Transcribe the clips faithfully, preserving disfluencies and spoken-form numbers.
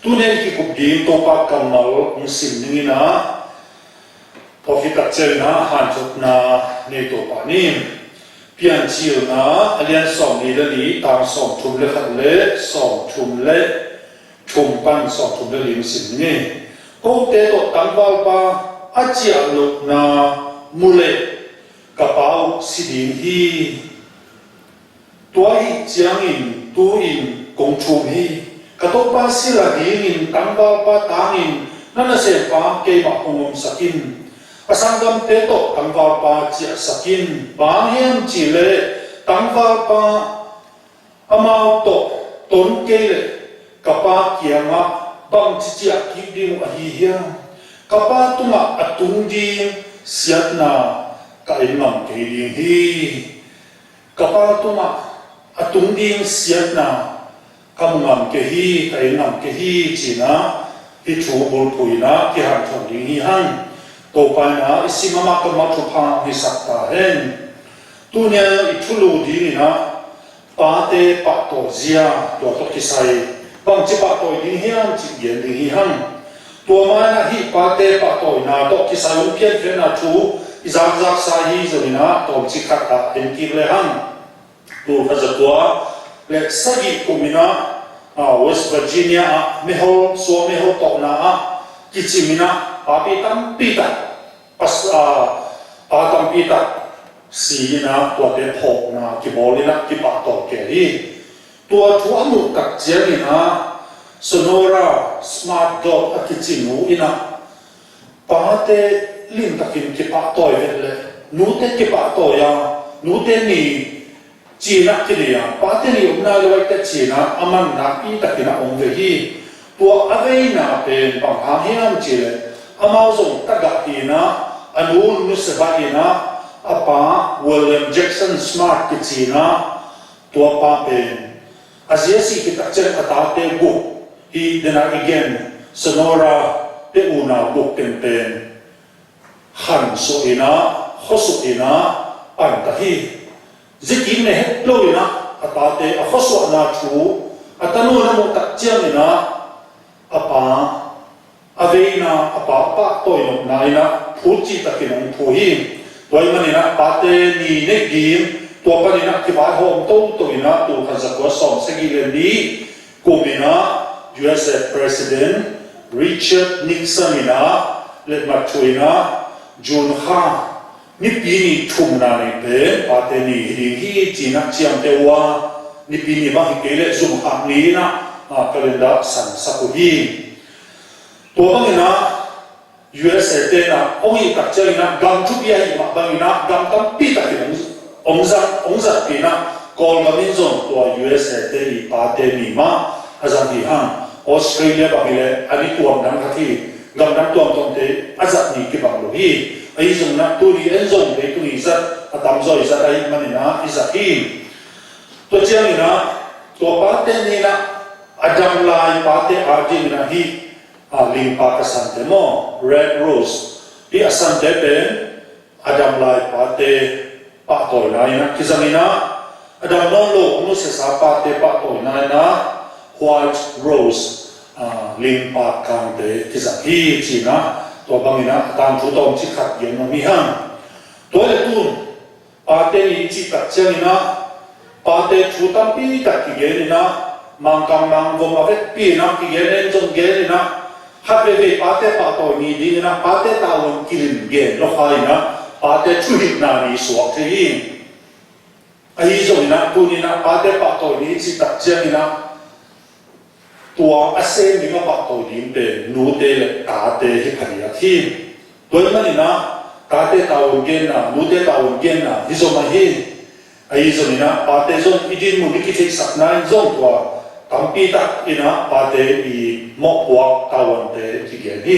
Tuni a i kikup ding Topa kammal hong sim ning in ah, tawh khit tak ciangin ah hanthotna nei Topa ni. Piancilna a lian sawmli le li, tang sawmthum le khat le sawmthum le thum pan sawmthum le li hong sim ning. Kote tawh tangvalpa a ciah lohna mu leh ka pa uh si ding hi. Tua ahih ciangin tu-in kong thum hi. Ka Topa sila dingin tangvalpa tangin na nasempa keimah hong omsak in. A sanggamte tawh tangvalpa ciahsak in. Bang hang hiam cih leh tangvalpa amau tawh ton kei leh ka pa kiangah bangci ciah kik ding uh ahi hiam? Ka pa tungah a tung ding siatna ka en ngam kei ding hi. Ka pa tungah a tung ding siatna ka mu ngam kei hi, ka en ngam kei hi, ci-in ah hih thu bulphuh in ah kihanthawn ding hi hang. Topa in ah i sim a mahmah thupha hong hisak ta hen. Tuni a i thulu ding in ah pate pahtawizia, tua tawh kisai bangci pahtawi ding hiam cih gen ding hi hang. Tua ma-in ah hih pate pahtawina tawh kisai hong pianphiatna thu i zakzaksa hi zongin ah tawmcik khat ah en kik le hang. Tul khat za kua le sagih kum in ah, ah, West Virginia ah mehol, sua mehol tawhna ah kicim in ah papi tampi tak, pas-, ah, pa tampi tak si in ah tuate phawkna kibawl in ah kipahtawi kei hi. Tua thu a muh tak ciangin ah Sonora Smart Dodd a kici nu in ah pate limtakin kipahtawi vet leh nute kipahtawi a, nute ni ci-in ah kinei a, pate ni om nai lo ahih teh ci-in ah a man nakpi takin ah om ve hi. Tua a veina pen bang hang hiam cih leh amau zong tagah hi in ah, a nu nusia bah in ah, a pa William Jackson Smart kici in ah, tua pa pen a zi a sih khit tak ciang a tate guk, hih denah i gen Sonora te unau guk teng pen khansuah in ah, khuasuah in ah pan ta hi. Zi kik ne het lo in ah a tate a khuasuahna thu a tanu in a muh tak ciangin ah a pa a veina, a pa a pahtawi nopna in ah phut cih takin hong phu hi. Tua ahih manin ah pate ni neih ding, tua panin ah kivaihawm toto in ah tul khat za kua sawm sagih le nih kum in ah U S A President Richard Nixon in ah letmat thu in ah June kha Nipi ni thumna ni pen pate ni hi ding hi ci-in ah ciamteh uh a, Nipi ni bang hi kei leh Zumkhak ni in ah, ah, calendar sansak uh hi. Tua bangin ah U S A te in ah hong hih tak ciangin ah gam thupi ahih mah bangin ah gam tampi takin hong, hong zat, hong zatpih in ah Kawlgam in zong tua U S A te i pate ni mah a zat hi hang. Australia bang hi leh a ni tuamdang khat hi. Gamdang tuamtuamte a zat ni kibang lo hi. Ahi zongin ah tuni en zong leitung i zat a tamzaw i zat ahih manin ah i zat hi. Tua ciangin ah tua pate ni in ah a dam lai pate a dingin ah hih, ah, lingpa ka sante maw, red rose, hih a sante pen a dam lai pate pahtawina in ah kizang in ah, a dam nawn lo a nusiasa pate pahtawina in ah white rose, ah, lingpa kangte kizang hi ci-in ah, tua bangin ah a tangthu tawmcik khat gen nuam hi hang. Tua leh tun pate ni cih tak ciangin ah pate thu tampi tak kigen in ah, Mangkang Mangvom a vekpi in ah kigen en zong gen in ah, khat veivei pate pahtawi ni dingin ah pate tavuan kilim gen lo kha in ah pate thuhilhna ni suak thei hi. Ahi zongin ah tuni in ah pate pahtawi ni cih tak ciangin ah tua a sem ding a pahtawi ding pen nute le tate hi phadiak hi. Tua ahih manin ah tate tavuan genna, nute tavuan genna hi zaw mah hi. Ahi zongin ah pate zong i dinmun i kitheihsakna in zong tua tampi tak in ah pate i mawhpuak tavuante kigen hi.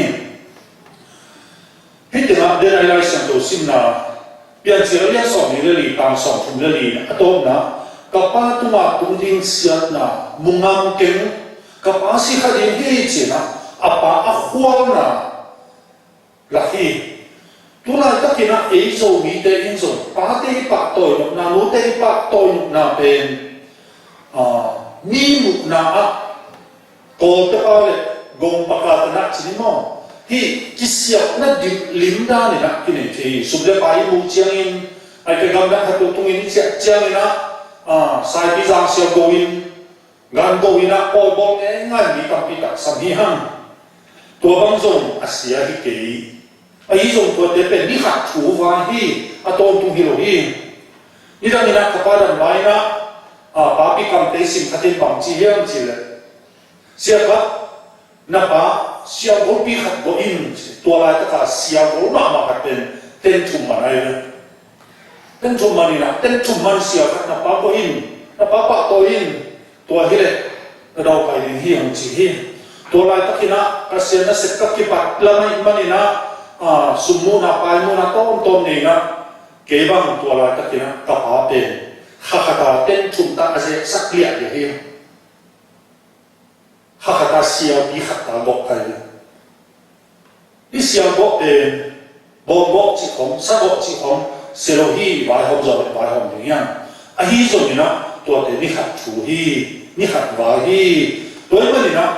Hih tengah denah i Lai Siangtho simna Piancil a lian sawmli le li, tang sawmthum le li a tawpna, ka pa tungah tung ding siatna mu ngam keng, ka pa si kha ding hi ci-in ah a pa a khualna lak hi. Tulaitak in ah ei Zomite in zong pate i pahtawi nopna, nute i pahtawi nopna pen, ah, mi muhna ah Kawlte pa le Gong paka tanah cini maw, hih kisiapna lim dan inah kinei thei hi. Sum le pai i muh ciangin, ai ka gamdang khat tungin i ciah ciangin ah, ah, saipi zang sia go in, gan go inah pawi bawl ngeingai mi tampi tak sam hi hang. Tua bang zong a sia hi kei. Ahi zong tuate pen ni khat thu vai hi, a tawntung hi lo hi. Nidang inah ka pa dam lai inah, ah, papi kamte sim khatin bang ci hiam cih leh, sia khat, na pa siagolpi khat go in, tua laitaka siagol mahmah khat pen ten thum man ahi ve. Ten thum man inah, ten thum man sia khat na pa go in, na pa pahtawi in, tua hileh na daupai ding hi hong ci hi. Tua laitakinah Pasian nasep ka kipat lamah man inah, ah, summuhna paimuhna tawmtawm nei inah, kei bang tua laitakinah ka pa pen kha khata ten thum ta a zeksak liahliah hi. Kha khata siapi khat ta gawh kai hi. Hih sia gawh pen bawm gawh cih khawng, sa gawh cih khawng sia lo hi, vaihawm zawh le vaihawm ding hiam? Ahi zonginah tuate ni khat thu hi, ni khat vai hi. Tua ahih maninah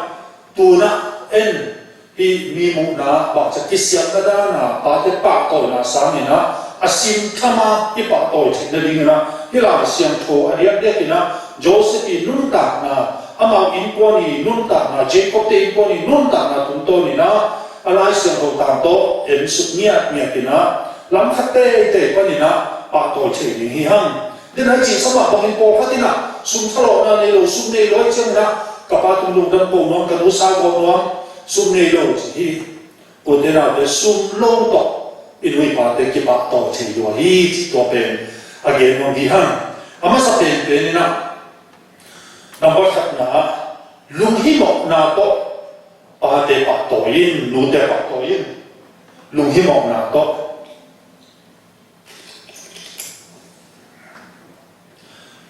tunah en hih mi muhna bangcia kisiamna dana pate pahtawina sanginah a simthama i pahtawi theih nadinginah hih Lai Siangtho a diakdiakinah Joseph i nuntakna, amau innkuan i nuntakna, Jacob te innkuan i nuntakna tungtawninah a Lai Siangtho tang tawh en suk ngiatngiatinah lam khat teitei paninah pahtawi thei ding hi hang. Denai cihsa mah bangin pawlkhatinah sum thalawhna nei lo, sum nei lo ahih cianginah ka pa tung lungdam ko nuam, ka nu sa ko nuam, sum nei lo ci hi. Kote naute sum lo tawh i nu i pate kipahtawi thei lua hi cih tua pen a gen nuam hi hang. A masa penpen inah number khatna ah lunghimawhna tawh pate pahtawi in, nute pahtawi in. Lunghimawhna tawh.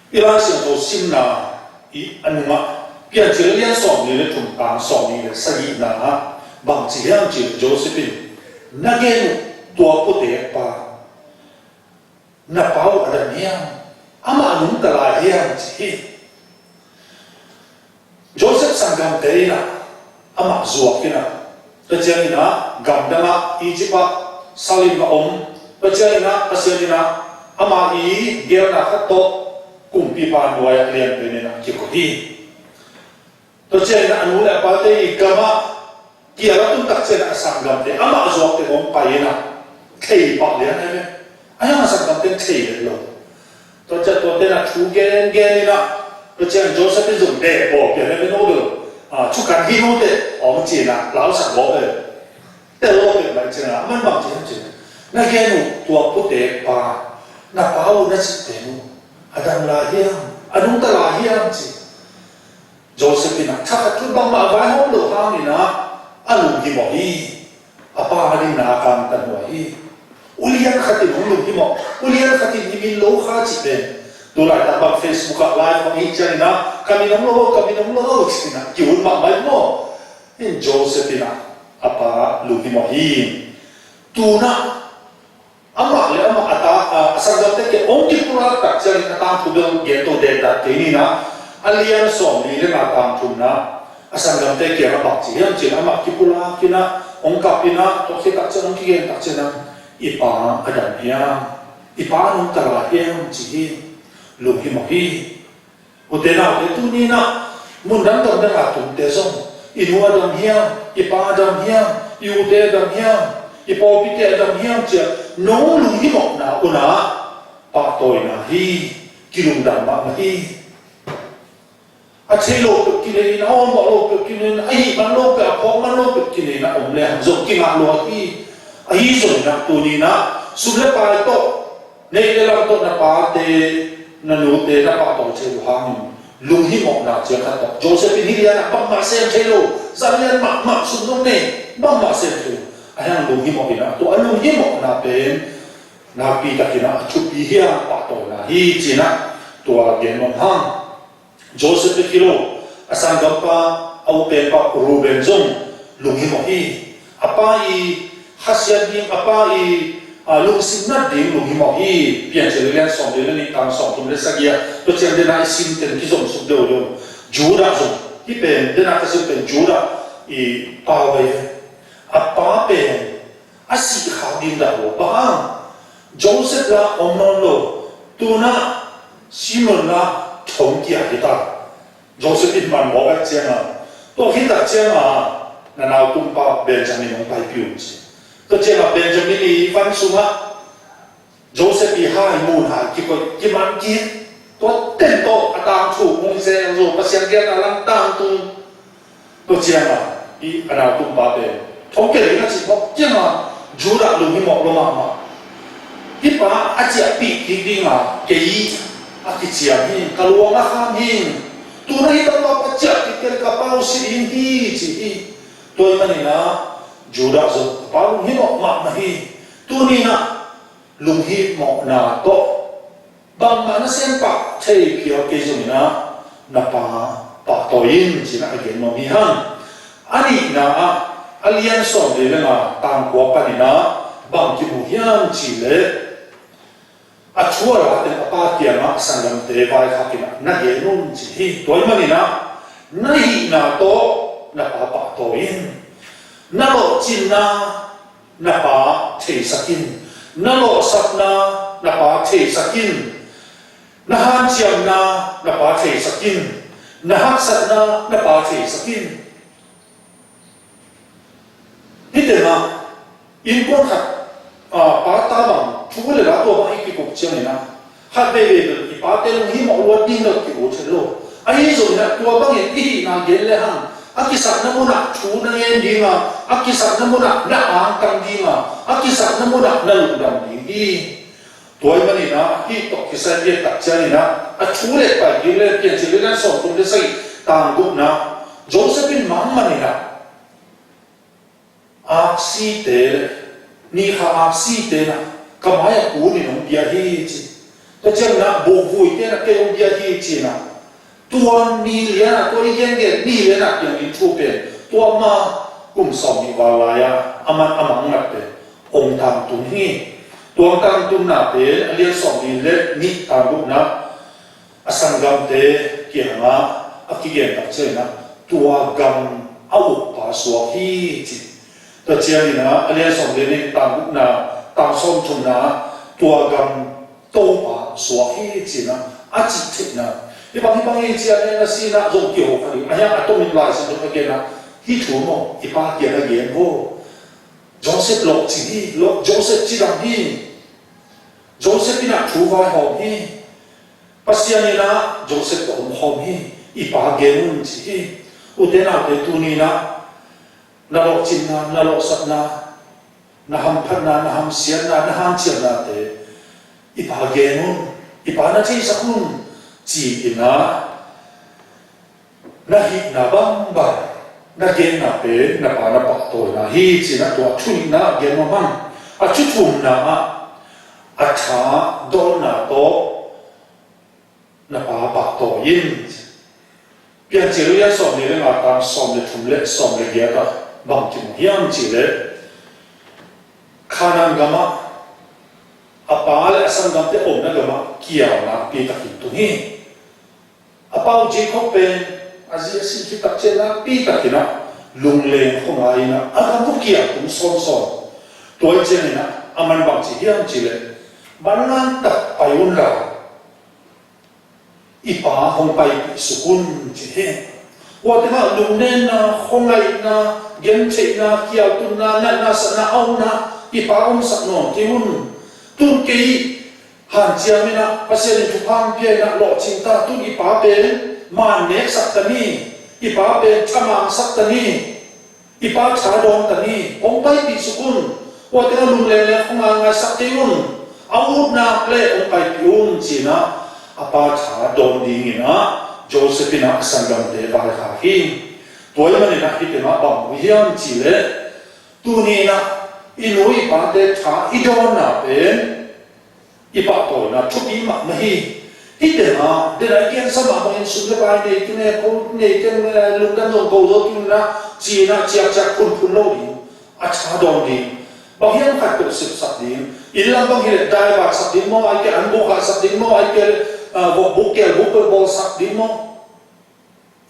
I Lai Siangtho simna i a nungah Piancil lian sawmli le thum tang sawmli le sagihna ah bang ci hiam cih leh Joseph in, na gen uh tua putek pa, na pa uh a dam hiam? Amah nungta lai hiam ci hi. Joseph sanggamte inah amah zuak inah, tua cianginah gamdangah Egypt ah salim a om, tua cianginah Pasian inah amah i gelna khat tawh kumpipa nuai-ah lianpen inah kikoih hi. Tua cianginah a nu le a pate i gamah kial a tun tak cianginah a sanggamte amah zuakte hong pai inah thei pah lian ahi ve. A hiang a sanggamte thei ve lo. Tua ciang tuate inah thu gengen inah, tua ciang Joseph in zong deh bawl pian le mino deuh, ah, thukan hi note hong ci inah lausak bawl ve. Tel lo pek lai ciangin ah, man bang ci hiam ci, na gen uh tua putek pa, na pa uh na cih pen uh a dam lai hiam, a nungta lai hiam ci. Joseph inah thakhat thu bangmah vaihawm lo hangin ah a lunghimawh hi. A pa a dingin ah a kangtan huai hi. Ulian khatin hong lunghimawh, ulian khatin i min lo kha cih pen, tulaitak bang Facebook ah live hong hi ciangin ah ka min hong lo, ka min hong lo ci-in ah kihun mahmah hi maw? In Joseph inah a pa lunghimawh hi. Tunah amah le amah a ta, a, a sanggamte kiang hong kipulak tak ciangin a tangthu bel gen to dendat kei ni inah, a lian sawmli le nga tang thumna a sanggamte kiangah bang ci hiam cih leh amah kipulak inah, hong kap inah, tua khit tak ciang hong kigen tak ciang ah, i pa a dam hiam, i pa a nungta lai hiam ci hi. Lunghimawh hi. Ute naute, tuni inah mun dangdang dangah tungte zong, i nu a dam hiam, i pa a dam hiam, i ute a dam hiam, i pawlpite a dam hiam ci-a nong lunghimawhna un ah pahtawina hi, kilungdam mahmah hi. A thei lo peuh kinei in, a awlmawh lo peuh kinei in, a hih man lo peuh, a phawk man lo peuh kinei in a om le hang zong kingah lua hi. Ahi zongin ah tuni inah sum le pai tawh, neih le lam tawh na pate, na nute na pahtawi thei uh hangin lunghimawhna ciang khat tawh. Joseph in hih lianah bangmah sem thei lo, zan lian mahmah, sum zong nei, bangmah sem thei lo. A hiang lunghimawh inah, tua a lunghimawhna pen nakpi takin ah a thupi hi a, pahtawina hi ci-in ah tua gen nuam hang. Joseph bek hi lo, a sanggampa, a u penpa Reuben zong lunghimawh hi. A pa i khasiat ding, a pa i, a, lungsim nat ding lunghimawh hi. Piancil lian sawmli le nih, tang sawmthum le sagih ah, tua ciang dena i sim ten kizom suk deuhdeuh. Judah zong, hih pen dena ka sim pen Judah, I pau ahi ve. A pa pen a sih khak ding dah lo. Bang hang Joseph la om nawn lo. Tunah Simeon la thongkia hi ta. Joseph in man mawk ahih ciangin, tua khit tak ciangin na nautumpa Benjamin hong paipih un ci. Tua ciangin Benjamin i van sungah Joseph i hai mun hai kikoih kiman kik. Tua teng tawh a tangthu hong zel zo, Pasian biakna lam tangtung. Tua ciangin i a nautumpa pen thongkia ding a cih mawk ciangin Judah lunghimawh lo mahmah. Hih pa a ciahpih kik dingin kei a kiciam hi, ka luang a kham hi. Tunah hih tapa pa ciahpih kei ka pau si ding hi ci hi. Tua ahih manin ah Judah zong a pa lunghimawh mahmah hi. Tuni-in ah lunghimawhna tawh bangmah na sem pah thei phial kei zongin ah na pa pahtawi in ci-in ah a gen nuam hi hang. A nihna ah a lian sawm le nga tang kua panin ah bang kimu hiam cih leh, a thu a la teng a pa kiangah a sanggamte vaikhak in ah na gen un ci hi. Tua ahih manin ah na hihna tawh na pa pahtawi in. Na lawhcinna na pa theisak in. Na lawhsapna na pa theisak in. Na hanciamna na pa theisak in. Na haksatna na pa theisak in. Hih tengah innkuan khat, a, pa ta bang thu le la tua bang i kikup ciangin ah, khat veivei bel i pate lunghimawh luat ding lo ki-ut hi lo. Ahi zongin ah tua bangin i hihna gen le hang, a kisakna munah thu na ngen ding a, a kisakna munah na angtang ding a, a kisakna munah na lungdam ding hi. Tua ahih manin ah hih tawh kisai biak tak ciangin ah a thu le pai kik le Piancil lian sawmthum le sagih tang gukna Joseph in mah manin ah aksite le, ni kha aksite na ka mai-ah kun in hong bia hi ci. Tua ciangin ah bukvuite na kei hong bia hi ci-in ah, tua ni lian ah, tua i gengen ni lian ah piang ding thu pen tua ma kum sawmnih val lai-ah a man a mang ngat pen hong tangtung hi. Tua hong tangtunna pen a lian sawmnih le nih tang gukna a sanggamte kiangah a kigen tak ciangin ah tua gam a ukpa suak hi ci. Tua ciangin ah a lian sawm le nih tang gukna, tang sawmthumna ah tua gam topa suak hi ci-in ah a cih theihna. Hih bang hih bang hi ci-in ah na si-in ah zong kiho kha ding. A hiang a tomin Lai Siangtho a gen ah hih thu maw i pa kiang a gen vo. Joseph lawhcing hi, lawh, Joseph cidam hi. Joseph in ah thu vaihawm hi. Pasian in ah Joseph tawh omkhawm hi, i pa gen un ci hi. Ute naute tuni-in ah na lawhcinna, na lawhsapna, na hamphatna, na hamsiatna, na hanciamnate i pa gen un, i pa na theisak un ci-in ah na hihna bangbang na genna pen na pa na pahtawina hi ci-in ah tua thu nihna gen nuam hang. A thu thumna ah a tha dawnna tawh na pa pahtawi in. Piancil lian sawm le nga tang sawm le thum le sawm le giat ah bang kimu hiam cih leh, Kanaan gamah a pa le a sanggamte omna gamah kial nakpi takin tung hi. A pa uh Jacob pen a zi a sin khit tak ciang nakpi takin ah lungleng khuangai in ah a gam uh kial tung sawnsawn. Tua ahih ciangin ah a man bang ci hiam cih leh, manlang tak pai un la, i pa hong paipih suk un ci hi. Tua tengah lungnenna, khuangaihna, gentheihna, kialtunna, natna, satna a omna i pa omsak nawn kei un. Tun kei hanciam in ah, Pasian in thupha hong pia in ah lawhcing ta, tun i pa pen man neksak ta ni, i pa pen thamangsak ta ni. I pa tha dawn ta ni, hong paipih suk un. Tua tengah lungleng le khuangai ngaisak kei un. A utna le hong paipih un ci-in ah a pa tha dawn dingin ah Joseph in ah a sanggamte vaikhak hi. Tua ahih manin ah hih tengah bang mu hiam cih leh, tuni-in ah i nu i pate tha i dawnna pen i pahtawina thupi mahmah hi. Hih tengah, den a i gensa mah bangin sum le pai nei kei un, ko nei kei un, lungdam zong ko zo kei un, ci-in ah ciakciak phunphun lo ding, a tha dawn ding. Bang hiam khat peuh sepsak ding, inn lam bang hi leh daivatsak ding maw, ahih kei leh an bawhkhalsak ding maw, ahih kei leh, ah, vokbuk kelbuk peuh bawlsak ding maw.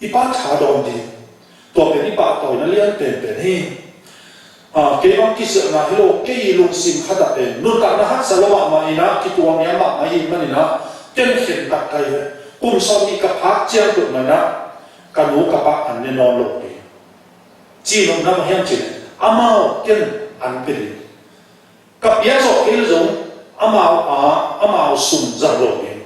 I pa tha dawn ding. Tua pen i pahtawina lian penpen hi. A, kei bang kisialhna hi lo, kei i lungsim khat ah pen nuntakna haksa lo mahmah in ah, kituang hiam mahmah ahih manin ah, ken khentak ka hi ve. Kum sawmnih ka phak ciang peuhmah in ah ka nu ka pa an ne nawn lo ding. Ci nopna bang hiam cih leh amau ken an pia ding. Ka pia zawh kei le zong amau a, amau sum zang lo ding.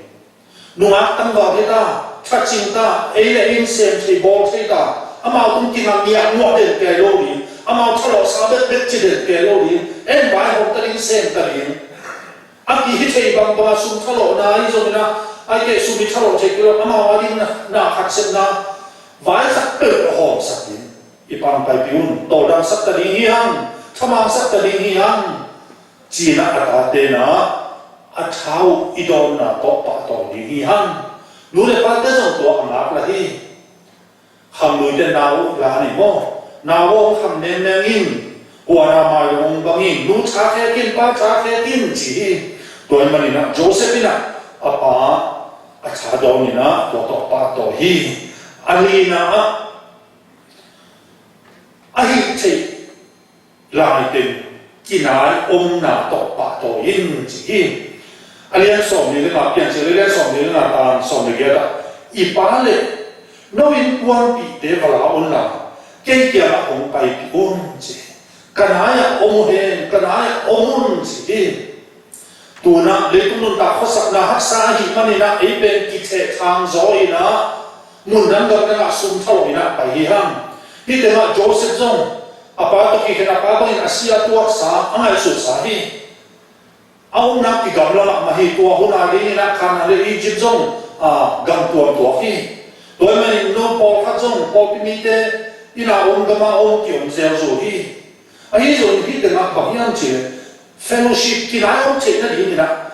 Nungak tangval hi ta, thacing ta, ei le ei in sem thei, bawl thei ta. Amau tung kinga ngiah nguah den kei lo ding. Amau thalawhsa bekbek ci den kei lo ding. En vaihawm ta ding, sem ta ding. A ki hi thei bangbang a sum thalawhna ahi zongin ah, ahih kei leh sum i thalawh thei kei lo, amau a ding na, na khat sepna vai khat peuh a hawmsak ding. I pa hong paipih un, tawldamsak ta ding hi hang, thamangsak ta ding hi hang, ci-in ah a tate in ah a tha uh i dawnna tawh pahtawi ding hi hang. Nu le pate zong tua a ngak lai hi. Khangluite nau uh la ni maw? Nau uh hong khang nengmeng in, huan a mai hong bang in, nu tha khek in, pa tha khek in, ci hi. Tua ahih manin ah Joseph in ah a pa a tha dawn in ah tua tawh pahtawi hi. A lina ah, a hih theih laiteng kinai omna tawh pahtawi in, ci hi. A lian sawmli le nga, Piancil a lian sawmli le nga, tang sawm le giat ah, i pa le no innkuanpihte va la un la, kei kiangah hong paipih un, ci hi. Ka nai-ah om uh hen, ka nai-ah om un, ci hi. Tu-in ah leitung nuntak khuasakna haksa ahih manin ah ei pen kithehthang zaw in ah, mun dang gamdang ah sum thalawh in ah pai hi hang. Hih teng ah Joseph zong a pa tawh kikhen, a pa bangin a si a tuaksa, a ngaihsutsa hi. A omna kigamla mahmah hi. Tua hun a dingin ah Kanaan le Egypt zong, a, gam tuam tuak hi. Tua ahih manin no pawlkhat zong pawlpi mite inn a om, gam a om, ki-om zelzel hi. Ahi zongin hih teng ah bang hiam cih leh fellowship kinai om theih nadingin ah,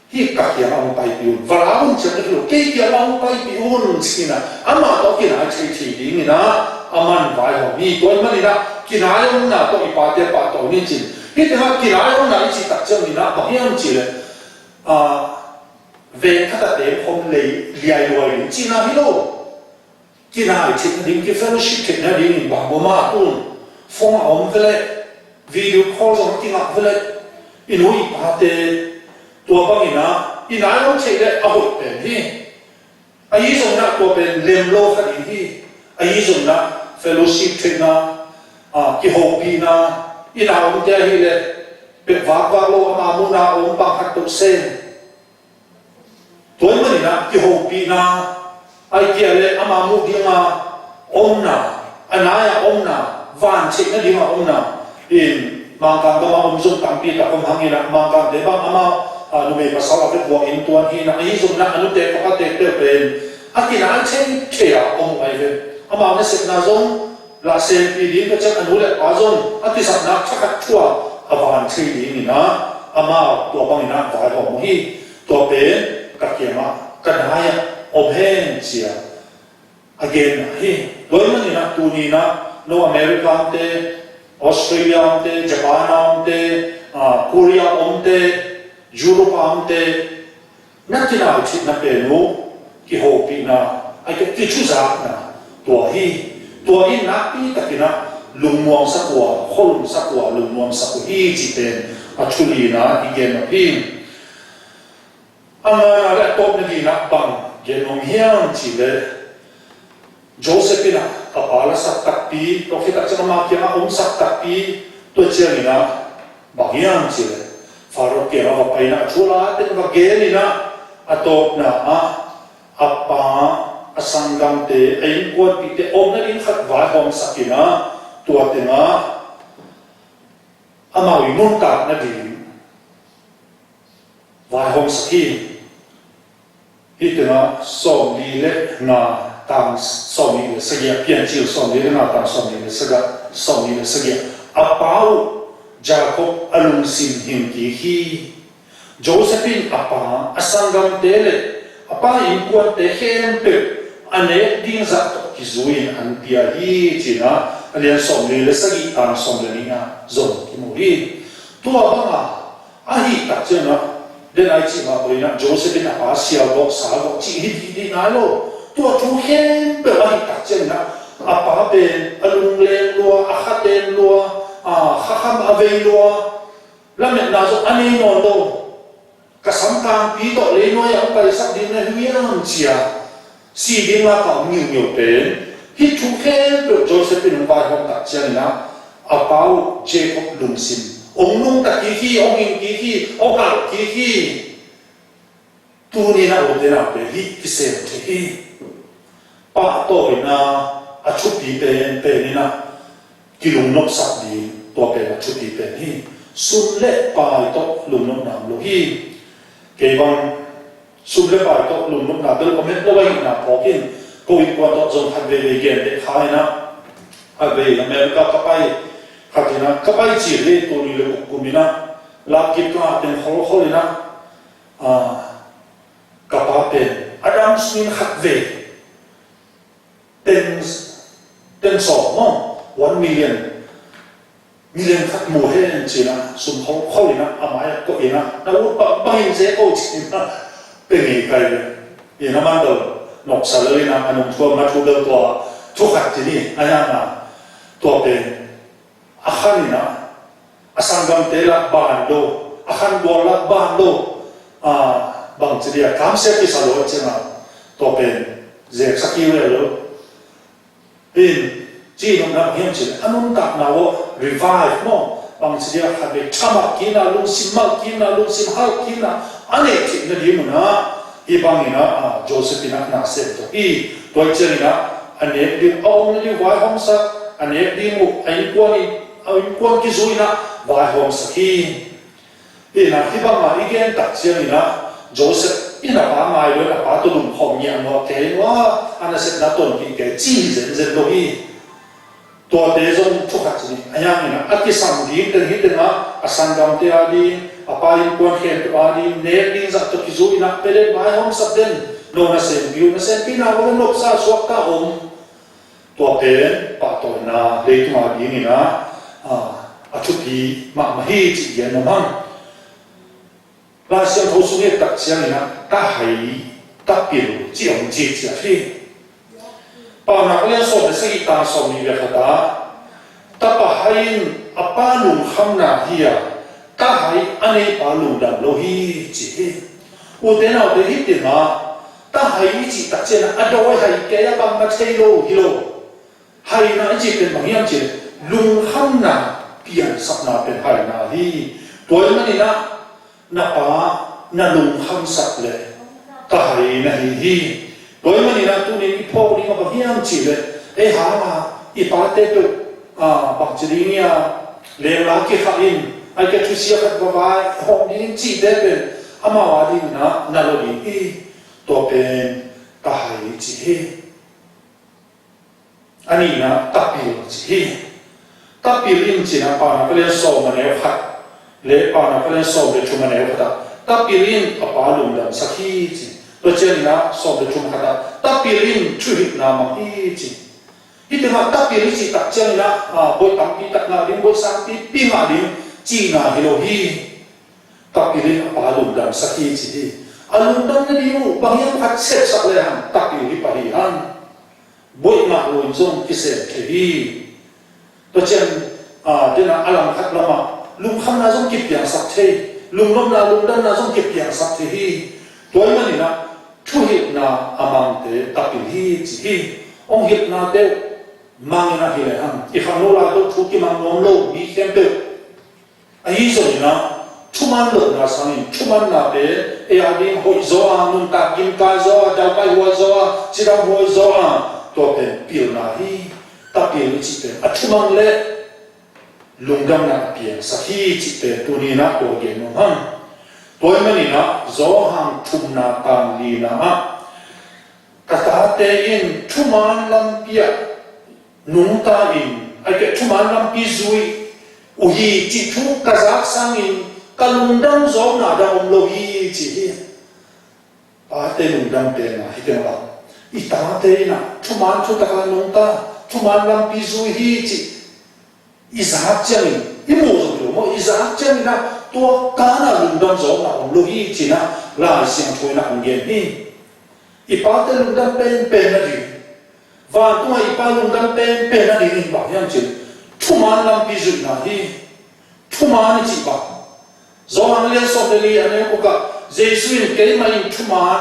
hih ka kiangah hong paipih un, va la un, ci-in ah hi lo, kei kiangah hong paipih un, ci-in ah amah tawh kinai thei thei dingin ah aman vaihawm hi. Tua ahih manin ah kinai omna tawh i pate pahtawi ni, ci-in. Hih teng ah kinai omna i cih tak ciangin ah bang hiam cih leh, a, veng khat ah teng khawm lei liai luai ding cihna hi lo. Kinai theih nading, ki-fellowship theih nadingin bang om a, tu-in phone a om ve leh, video call zong a kingah ve leh, i nu i pate tua bangin ah i nai om theih leh a hoih pen hi. Ahi zongin ah tua pen lem lo kha ding hi. Ahi zongin ah fellowship theihna, a, kihopihna, i nai omte ahih leh pek vakvak lo, ama muhna a om bang khat peuh sem. Tua ahih manin ah kihopihna, ahih kei leh ama muh dinga omna, a nai-a omna, van theih nadinga omna. In Mangkang gam a om zong tampi tak om hang in ah, Mangkangte bang ama, a, numei pasal a vekua inntuan hi in ah, ahi zongin ah a nute, a pate peuhpeuh pen a kinai thei thei a om uh ahi ve. Amau nasepna zong lah senpi ding ka ciang, a nu le pa zong a kisapna thakhat thu-a a van thei dingin ah amau tua bangin ah vaihawm uh hi. Tua pen ka kiangah, ka nai-ah om hen, ci-a a genna hi. Tua ahih manin ah tuni-in ah no America omte, Australia omte, Japan a omte, a, Korea omte, Europe a omte, na kinai theihna pen uh kihopihna, ahih kei leh kithuzakna, tua hi. Tua in nakpi takin ah lungmuangsak uh a, khualunsak uh a, lungnuamsak uh hi cih pen a thu lina i gen uh hi. A ngana le a tawpna dingin ah bang gen nuam hiam cih leh, Joseph in ah a pa lasak takpi, tua khit tak ciang ama kiangah omsak takpi, tua ciangin ah bang hiam cih leh, Pharaoh kiangah va pai in ah a thu a la teng va gen in ah, a tawpna ah a pa, a sanggamte, a innkuanpihte omna ding khat vaihawmsak in ah, tua teng ah amau i nuntakna ding vaihawmsak hi. Hih teng ah sawmli le nga, tang sawmnih le sagih ah, Piancil sawmli le nga, tang sawmli le sagih, sawmli le sagih ah, a pa uh Jacob a lungsim hing kik hi. Joseph in a pa, a sanggamte le a pa innkuante khempeuh a nek ding zah tawh kizui-in an pia hi, ci-in ah a lian sawmli le sagih, tang sawm le nih ah zong kimu hi. Tua banga ahih tak ciangin ah, den a i cih mah bangin ah Joseph in a pa sialvawh salvawh cih hi dih dih nai lo. Tua thu khempeuh ahih tak ciangin ah A pa pen a lungleng lua, a kha ten lua, a kha kham a vei lua, lametna zong a nei nawn lo. Ka samkangpi tawh leinuai ah hong paisak ding na hi uh hiam cia, si ding lak ah hong ngiungeu pen, hih thu khempeuh Joseph in hong vaihawm tak ciangin ah, a pa uh Jacob lungsim hong nungta kik hi, hong hing kik hi, hong hal kik hi. Tuni-in ah ute naute, hih kisem thei hi. Pahtawina a thupi pen, pen in ah kilungnopsak ding, tua pen a thupi pen hi. Sum le pai tawh lungnopna om lo hi. Kei bang sum le pai tawh lungnopna bel om het lo ahihna phawkin, ko innkuan tawh zong khat veivei gen beh kha in ah, khat vei America ka pai, khat in ah ka pai cil hi, tul nih le guk kum in ah, lapkip tungah teng kholkhol in ah, ah, ka pa pen a dam sungin khat vei teng, teng sawm maw, one million, million khat mu hen ci-in ah, sum kholkhol in ah, a mai ah koih in ah, na ut bangbang in ze ko ci-in ah, pe ngei kai ve. In ah man bel noksa lel in ah, a nungthuam na thu bel tua thu khat ci ni, a hiang ah, tua pen a khan in ah, a sanggamte lah ban lo, a khanbual lah ban lo, a, bangci dia kamsia kisa lo ciang a, tua pen zeksak hi ve lo. In, ci nopna bang hiam cih leh, a nuntakna uh revive maw, bangci dia khat vei thamalh kik in ah, lungsim malh kik in ah, lungsim halh kik in ah, a neih theihna ding un ah, hih bangin ah, a, Joseph in ah na sem tawh hi. Tua hi ciangin ah, a nek ding, a omna ding vaihawmsak, a nek ding uh, a innkuan in, a innkuan kizui in ah vaihawmsak hi. Hi in ah, hih bangah i gen tak ciangin ah, Joseph in a pa ngai lo in, a pa tawh lungkhawm ngiat nuam kei in ah, a nasepna tonpih kei ci hi zenzen lo hi. Tuate zong thu khat ci ni, a hiangin ah, a kisam ding teng hi teng ah, a sanggamte a ding, a pa innkuan khempeuh a ding, nek ding zah tawh kizui in ah, pe den, vaihawmsak den, no nasempi uh, nasempihna uh le nopsa suakta om. Tua pen pahtawina leitung a dingin ah, a, a thupi mahmah hi cih gen nuam hang. Lai Siangtho sung i et tak ciangin ah, tahai, tapil cih hong ciciat hi. Paunak a lian sawm le sagih, tang sawmnih le khat ah, tapa hai in a pa lungkhamna hi a, tahai a neipa lungdam lo hi ci hi. Ute naute, hih teng ah tahai i cih tak ciangin ah, a dawi hai kei a bangmah thei lo hi lo. Haina i cih pen bang hiam cih leh, lungkhamna piansakna pen haina hi. Tua ahih manin ah na pa na lungkhamsak leh tahai na hi hi. Tua ahih manin ah tuni-in i phawk ding ah bang hiam cih leh, ei hang a i pate peuh, a, bangci ding hiam, lengla kikhah in, ahih kei leh thusia khat va vaihawm ding cihte pen amau a dingin ah na lo ding hi. Tua pen tahai ci hi. A nihna tapil ci hi. Tapil in ci-in ah Paunak a lian sawm a neu khat le Paunak a lian sawm le thum a neu khat ah, tapil in a pa lungdamsak hi ci. Tua ciangin ah sawm le thum khat ah, tapil in thuhilhna mang hi ci. Hih teng ah tapil i cih tak ciangin ah, a, bawih tampi tak ngah ding, bawih sangpipi ngah ding cihna hi lo hi. Tapil in a pa lungdamsak hi ci hi. A lungdam nading uh bang hiam khat sepsak le hang, tapil hi pah hi hang. Bawih ngah lo in zong kisem thei hi. Tua ciang, a, den ah a langkhat lamah lungkhamna zong kipiangsak thei, lungnopna, lungdamna zong kipiangsak thei hi. Tua ahih manin ah thuhilhna a mangte tapil hi ci hi. Hong hilhnate uh mang in ah hi le hang, i khangno lai tawh thu kimang nuam lo mi khempeuh. Ahi zongin ah, thuman lohna sangin, thumanna pen ei a ding hoih zaw a, nuntak gimkai zaw a, daupai huai zaw a, cidam huai zaw a, tua pen pilna hi. Tapil i cih pen a thumang le lungdamna a piangsak hi cih pen tuni-in ah tua gen nuam hang. Tua ahih manin ah Johan thumna, tang lina ah, ka tate in thuman lampi ah nungta in, ahih kei leh thuman lampi zui uh hi cih thu ka zak sangin ka lungdam zawkna dang om lo hi ci hi. Pate lungdam pen ah hih teng ah, i tate in ah thuman thutak a nungta, thuman lampi zui hi cih i zak ciangin, i muh zong hi lo maw, i zak ciangin ah tua kan ah lungdam zawkna om lo hi ci-in ah Lai Siangtho in ah hong gen hi. I pate lungdam penpen nading, Vantungah i Pa lungdam penpen a dingin bang hiam cih leh thuman lampi zuihna hi. Thuman i cih bang, Johan a lian sawm le li a neu kua ah Jesu in, "Keimah in thuman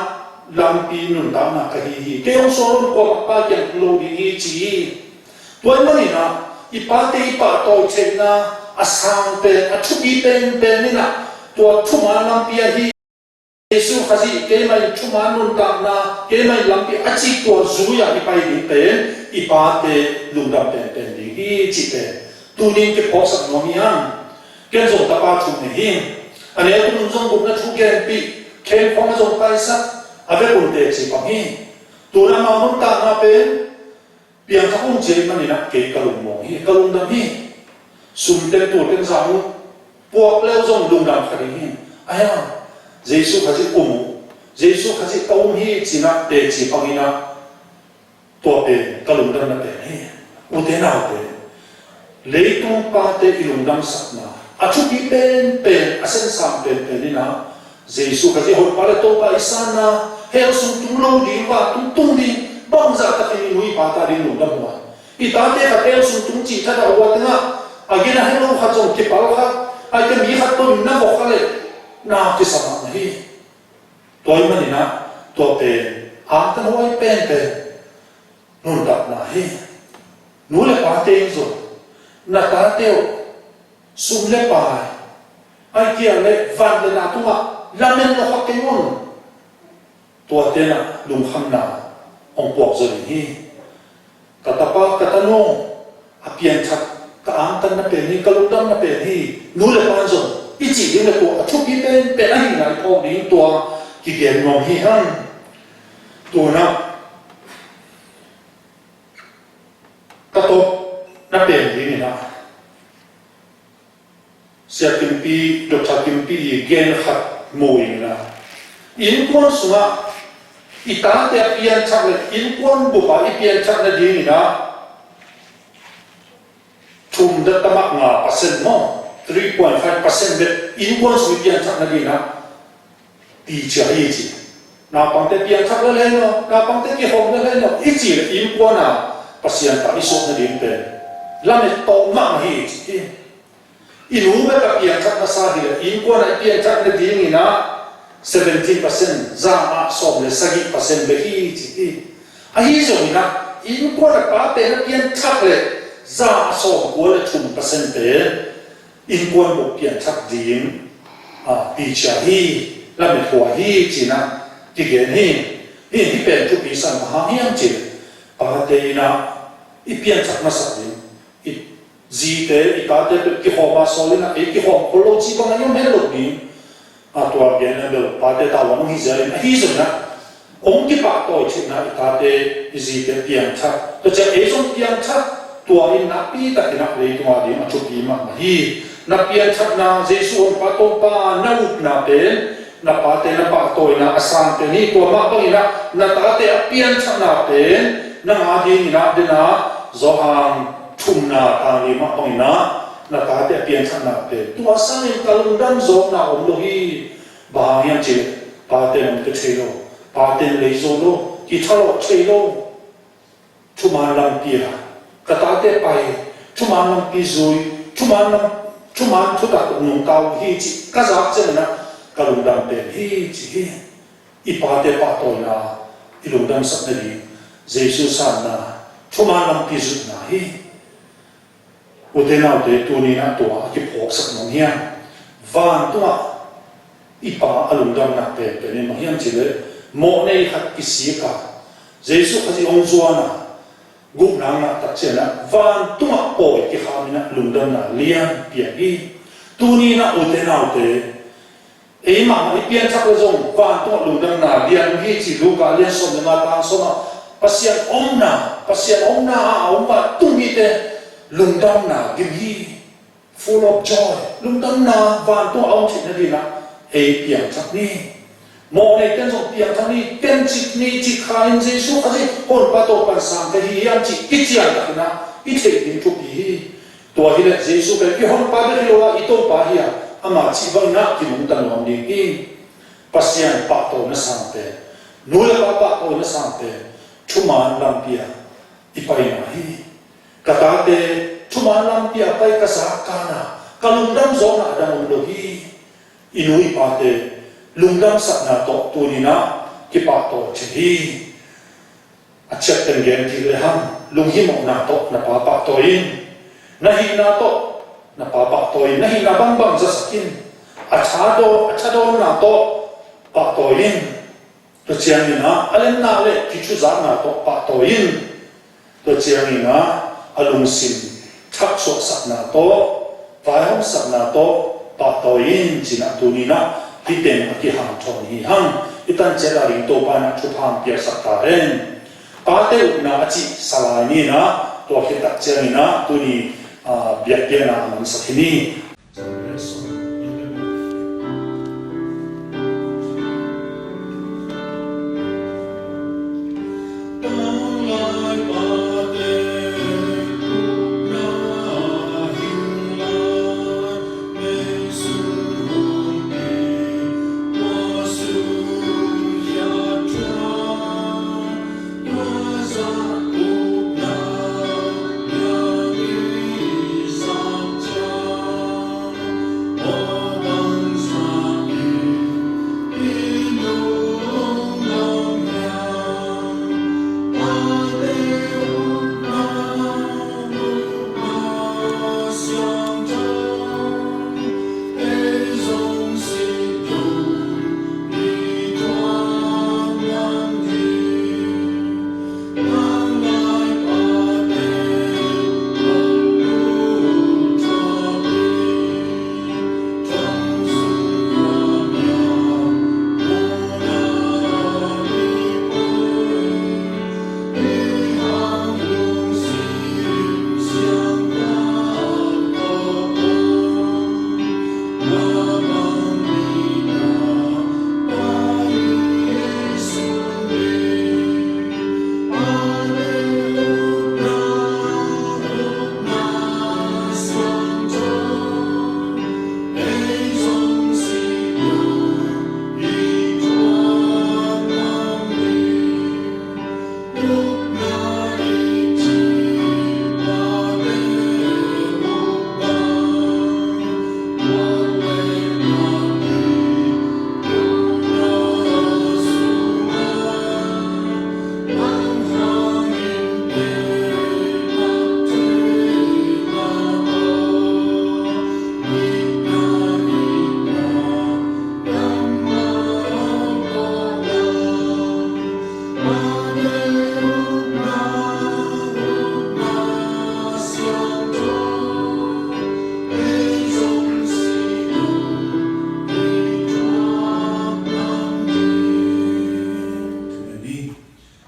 lampi nuntakna ka hi hi. Kei hong suang lo in kuamah Pa kiang tung lo ding hi," ci hi. Tua ahih manin ah i pate i pahtawi theihna a sang pen, a thupi penpen in ah tua thuman lampi ahi Jesu Khazih, "Keimah in thuman nuntakna, keimah in lampi," a cih tua zui-ah i pai ding pen i pate lungdam penpen ding hi cih pen tuni-in kiphawksak nuam hi hang. Ken zong tapa thum nei hi. A neu tung zong gupna thu genpih, khengkhong a zong paisak, a vekun teci pang hi. Tua amau nuntakna pen piangthak hong ci ahih manin ah kei ka lungmong hi, ka lungdam hi. Sum teng tua teng zang uh, puak leu zong lungdam kha ding hi. Ahi hang, Jesu Khazih um uh, Jesu Khazih ka um hi ci-in ah teci pang in ah, tua pen ka lungdamna pen hi. Ute naute, leitung pate i lungdamsakna a thupi penpen, a sensang penpen in ah Jesu Khazih Honpa le Topa i sanna, hell sung tung lo ding, vantung tung ding, bangzah takin i nu i pate ading lungdam uh a, i tate khat hell sung tung cih thadah uh a, tengah a gina helo khat zong kipal kha, a ka mi khat tawh na vok kha leh na kisa mahmah hi. Tua ahih manin ah tua pen angtanhuai penpen nuntakna hi. Nu le pate in zong na tate uh sum le pai, ahih kei leh van le na tungah lamen lo kha kei un. Tuate in ah lungkhamna hong puak zaw ding hi. Ka tapa, ka tanu a pianthak, ka angtanna pen hi, ka lungdamna pen hi. Nu le pa in zong i cih ding le tua a thupi penpen ahihna i phawk ding, tua kigen nuam hi hang. Tua in ah ka tawpna pen ding in ah Sia Kimpi, Doctor Kimpi i gen khat mu ing in ah, innkuan sungah i tate a pianthak le innkuan bup ah i pianthak nading in ah thum dang tama nga percent maw, three point five percent bek innkuan sung i pianthak nading in ah ticia hi ci. Naupangte pianthak lel hen aw, naupangte kikhawm lel hen aw i cih leh innkuan a Pasian tawh i suak nading pen lamet tawm mahmah hi ci hi. I nu bek a pianthak na sa hi leh innkuan a i pianthak nading in ah seventeen percent, za ah sawm le sagih percent bek hi ci hi. Ahi zongin ah innkuan a pa pen a pianthak leh za ah sawmkua le thum percent pen innkuan bup pianthak ding a ticia hi, lamet huai hi ci-in ah kigen hi. Hih, hih pen thupi sa bang hang hiam cih leh pate in ah i pianthak na sa ding, i zite, i tate bek kikhawm a sawl in ah ei kikhawm khol lo cih bang a i om het lo ding. A tua gen leh bel pate tavuan hong hi zel in, ahi zongin ah hong kipahtawi theihna i tate i zite piangthak, tua ciang ei zong piangthak, tua in nakpi takin ah leitung a ding a thupi mahmah hi. Na pianthakna, Jesu Honpa Topa na upna pen na pate na pahtawina a sang pen hi. Tua mah bangin ah na tate a pianthakna pen nang a dingin ah, den a, Johan thumna tang li mah bangin ah na tate a pianthakna pen, tua sangin ka lungdam zawkna om lo hi. Bang hang hiam cih leh pate in hong pia thei lo, pate in lei zo lo, kithalawh thei lo. Thuman lampi ah ka tate pai, thuman lampi zui, thuman lam, thuman thutak nungta uh hi cih ka zak ciangin ah ka lungdam pen hi ci hi. I pate pahtawina i lungdamsak nading Jesu sanna, thuman lampi zuihna hi. Ute naute, tuni in ah tua a kiphawksak nuam hiam? Vantungah i Pa a lungdamna penpen in bang hiam cih leh mawhnei khat kisik a, Jesu Khazih hong zuan a, gupna ngah tak ciangin ah vantungah pawi kikham in ah lungdamna lianpi hi. Tuni in ah ute naute, ei mahmah i pianthak leh zong vantungah lungdamna lian hi ci. Luka lian sawm le nga tang sawm ah Pasian omna, Pasian omna a om vantung mite lungdamna dim hi. Full of joy, lungdamna vantungah a om theih nading ah ei piangthak ni. Mawhneite in zong piangthak ni, ken cik ni, cik kha in Jesu Khazih Honpa Topa in sang ka hi hiam cih kician takin ah i theih ding thupi hi. Tua hi leh Jesu pen i Honpa bek hi lo a, i Topa hi a, ama cih bangin ah kinungta nuam ding hi. Pasian pahtawina sang pen, nu le pa pahtawina sang pen thuman lampi ah i paina hi. Ka tate thuman lampi a pai ka zak kal a, ka lungdam zawhna a dang om lo hi. I nu i pate lungdamsakna tawh tuni-in ah kipahtawi thei hi. A ciat teng gen dih lehang, lunghimawhna tawh na pa pahtawi in. Na hihna tawh na pa pahtawi in. Na hihna bangbang zasak in. A tha daw, a tha dawnna tawh pahtawi in. Tua ciangin ah a lemna le kithuzakna tawh pahtawi in. Tua ciangin ah a lungsim thaksuahsakna tawh, vaihawmsakna tawh pahtawi in, ci-in ah tuni-in ah hih teng a kihanthawn hi hang. I tan ciat a ding Topa in ah thupha hong piaksak ta hen. Pate upna a cih sa lai ni-in ah, tua khit tak ciangin ah tuni, ah, biakpiakna a mansak hi ni.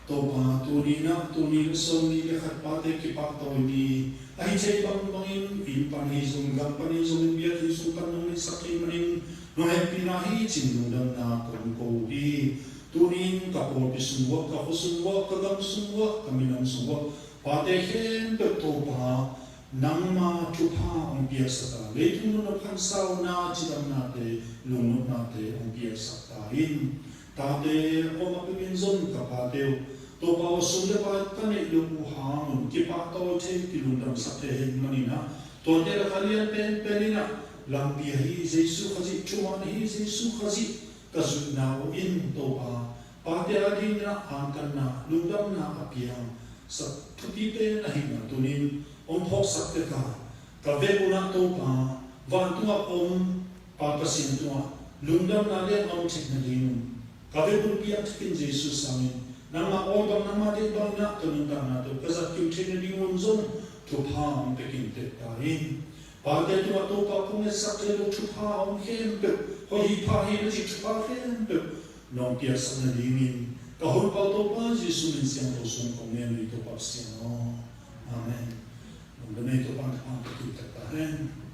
Topa, tuni-in ah, tuni le Sawm ni le khat pate kipahtawi ni. Ahi thei bangbangin, inn pan hi zong, gam pan hi zong, biakinn sung pan nong neihsak thei manin, nong hehpihna hi ci-in lungdamna kong ko hi. Tuni-in ka pawlpi sung uah, ka khua sung uah, ka gam sung uah, ka minam sung uah, pate khempeuh Topa, nangma thupha hong piaksak a, leitung nuntak khansauna, cidamnate, lungnopnate hong piaksak ta in. Tate a om a peuh in zong ka pate uh, Topa aw, sum le pai ka neih loh uh hang un kipahtawi thei, kilungdamsak thei ahih manin ah, tuate lak a lian penpen in ah, lampi ahi Jesu Khazih, thuman ahi Jesu Khazih, ka zuihna uh in Topa, pate a dingin ah angkanna, lungdamna a piangsak thupi pen ahihna tuni-in hong phawksak tek a, ka vekpi-in ah Topa, vantungah om Pa Pasian tungah lungdamna lian a om theih nadingun, ka vekpi-in piang thak in Jesu sangin, nangma awi bang, nangma deih bangin ah ka nuntaknate uh ka zat kim theih nadingun zong thupha hong pia kim tek ta in. Pate tungah Topa kong etsak thei lo thupha a om khempeuh, hoih hi pha hi na cih thupha khempeuh nong piaksak nadingin, ka Honpa Topa Jesu min siangtho sung kong ngen hi Topa Pasian aw. Amen. Lungdam ei, Topa in thupha hong pia kim tek ta hen.